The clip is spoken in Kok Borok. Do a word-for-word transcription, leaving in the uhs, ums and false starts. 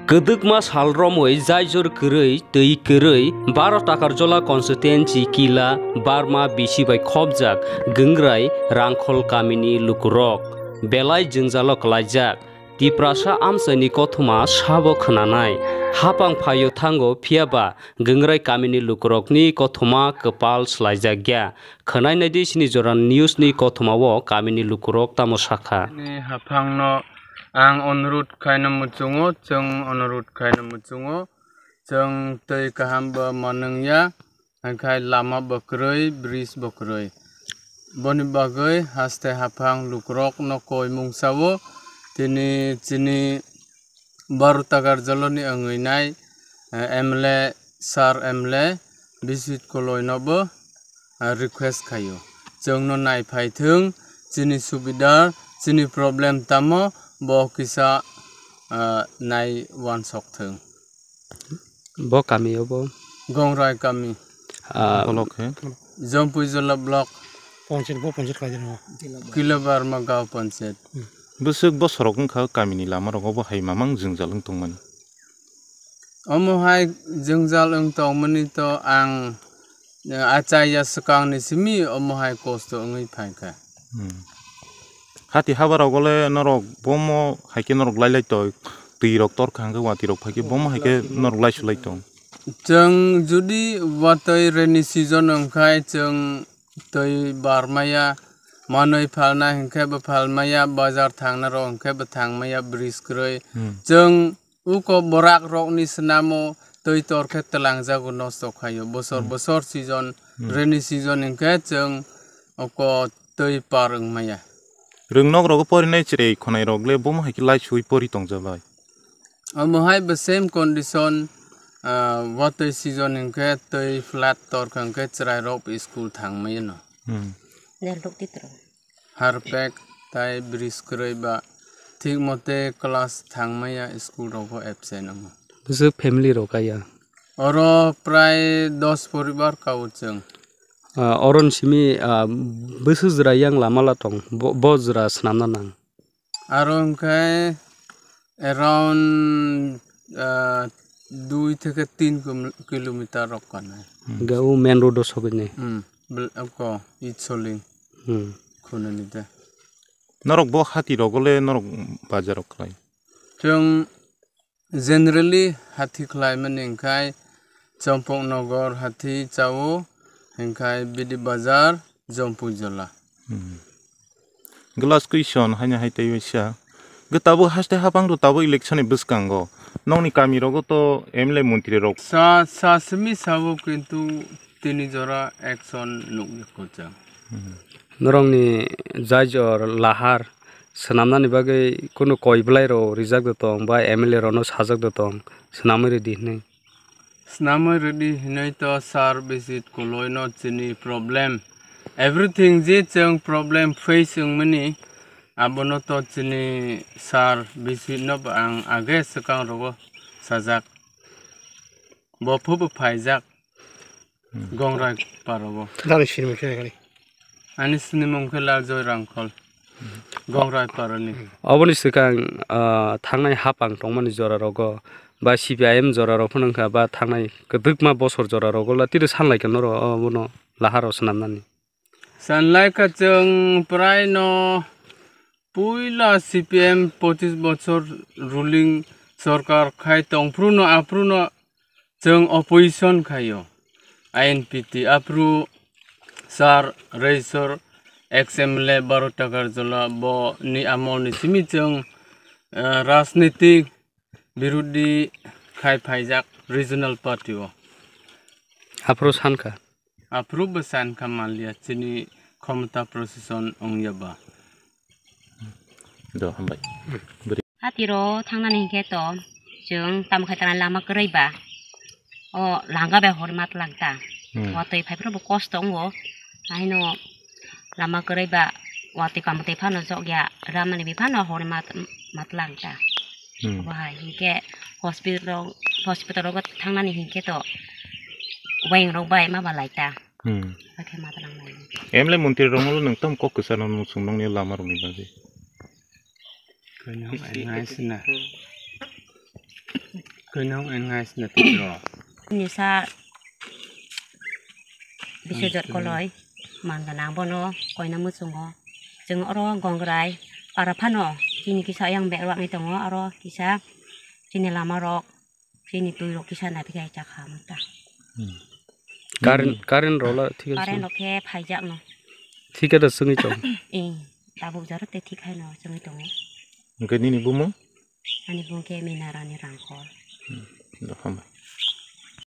Kwdwkma sal romwi jaijor kwrwi twi kwrwi Baro Takarjola constituency Kila Barma bisi bai khopjak Gwngrai Rangkhol kamini lukurok belai jwngjalo kwlaijak. Tiprasa amchaini kothoma sabo khwnanai. Hapang phaio thango, phiyaba Gwngrai kamini lukurokni kothoma kwpal swlaijakya. Khwnai naidi sini jora news ni kothoma o kamini lukurok tamo sakha. Ni haphangno ang onurut khaino muchungo, chwng onurut khaino muchungo, chwng twi kaham bo manwngya, hwnkhe lama bo kwrwi, bridge bo kwrwi. Boni bagwi haste haphang lukurokno koi mungsa o, tini chini Baro Takarjolani wngwi nai, eh, M L A, Sir M L A Biswit Koloino bo, eh, request khaio. Chwngno nai phai thung, chini subida, chini problem tamo, bo kisa, eh, nai wansok thung. Bo kami obo? Gongrai kami. Ah, Block he? Jompui Jola block. Panchayat, bo panchayat khlai jani. Kila Barma gaon panchayat. Bwswk bosorok wngkha kamini lama rogo bo hai mamang jwngjal wng tongmani. Omo hai jwngjal wng tongmani to ang, eh, achai ya swkang ni simi omo hai kosto wngwi phaikha. Hmm. Hati haba rogo le norok bomo hai khe norok lai lai to, twi rok tor kha hwnkhe watwi rok phai khe bomo hai khe norok lai su lai to. Chwng judi watwi rainy season wngkhai chwng twi barmaya, manwi phalna hinkhe bo phalmaya, bazar thangna rok hinkhe bo thangmaya, bridge kwrwi. Hmm. Chwng uko borak rokni snamo twi tor khe twlangjago, nosto khaio. Bosor, hmm, bosor season, hmm, rainy season hinkhe chwng uko twi par wngmaya. Rwngnok rogo porinai chwrai khonai rok le bomo hai khe lai sui pori tongjabai. Omo hai bo same condition, ah, watwi season hinkhe twi flood tor kha hinkhe chwrai rok school thangmaya no. Hmm. Harpek tai bridge kwrwi ba thik mote class thangmaya school rogo absent wngo. Bwswk family rok kaya? Oro prai dos poribar kao chwng. Ah, oron simi, ah, bwswk jwra yang lama la tong, bo, bo jwra swnamna nang? Aro hwnkhe around, ah, dui theke tin kum-, kilometer rok kanai. Hmm. Ga o main road o sogwi nai. Hmm. Bel-, ko Itsoling. Hmm. Khunani de. Norok bo hati rogo le norok bazar rok khlai? Chwng generally hati khlaimani hwnkhe Champaknagar hati chao, hwnkhe Bidi Bazar, Jompui Jola. Hmm. Glass question haino hai tei waisa. Ge tabuk haste hapang rw tabuk election ni bwskango. Nokni kami rogo to M L A montri rok. Sa, sa simi sabo kintu tini jora action nukya kochang. Hmm. Norokni jaijor lahar swnamnani bagwi kunu koi bwlai rok rijak de tong ba M L A rokno sajak de tong, swnamwi rwdi hwnwi. Swnamwi rwdi hwnwi to sir Biswit Koloino chini problem, everything je chwng problem face wngmani, abono to chini sir Biswitno bo ang age swkang rogo sajak. Bo phubo phaijak. Hmm. Gongrai parogo. Dani sinimung khe kali. Ani sinimung khe Laljoy Rangkhol. Gongrai parani. Oboni swkang, ah, thangnai hapang tongmani jora rogo ba C P I M jora rok phano wngkha ba thangnai kwdwkma bosor jora rogo la tiri sanlai khe noro obono laharo swnamnani. Sanlaikha chwng prai no puila C P M pochis bochor ruling sorkar khai tongphruno aphruno chwng opposition khaio. I N P T aphru sir Reisor ex M L A Baro Takarjola bo ni amol ni simi chwng, eh, rajnitik birudhi khai phaijak regional party o. Aphuru sankha. Aphuru bo sankha manliya chini khomota procession wngya ba. Do, hambai. Hatiro thangnani hinkhe to chwng tamo khai tana lama kwrwi ba. O langa bai hor mat langta. Hmm. Watwi phaiphuru bo kosto wngo. Aino lama kwrwi ba watwi kamotwi phano jokya ramani bi phano hor mat, mat langta. Hmm. Obo hai hinkhe hospital rok, hospital rogo thangnani hinkhe to wayeng rok bai ma ba laita. Hmm. Bakhe ma tlang lai. M L A montri rok no nwng tam kok kwchar no nwng swng nokni lama rok ni bagwi. Kanya ai nai sina. Kwnwi wng hai sini twi rw. Nisa Biswajit Koloi, man gwnang bono koina muchungo. Chwng oro Gongrai para phano chini kisa yang bag rwgwi tongo, aro kisa chini lama rok, chini twi rok kisa naithok hai chakha manta. Current, current rok la thik ase? Current rok khe phaijak no. Thik khe da swngwi tong? Ing, tabuk jaro tei thik hai no swngwi tongo. Hwnkhe nini bumung? Ani bumung khe Minarani Rangkhol. Hmm, hambai.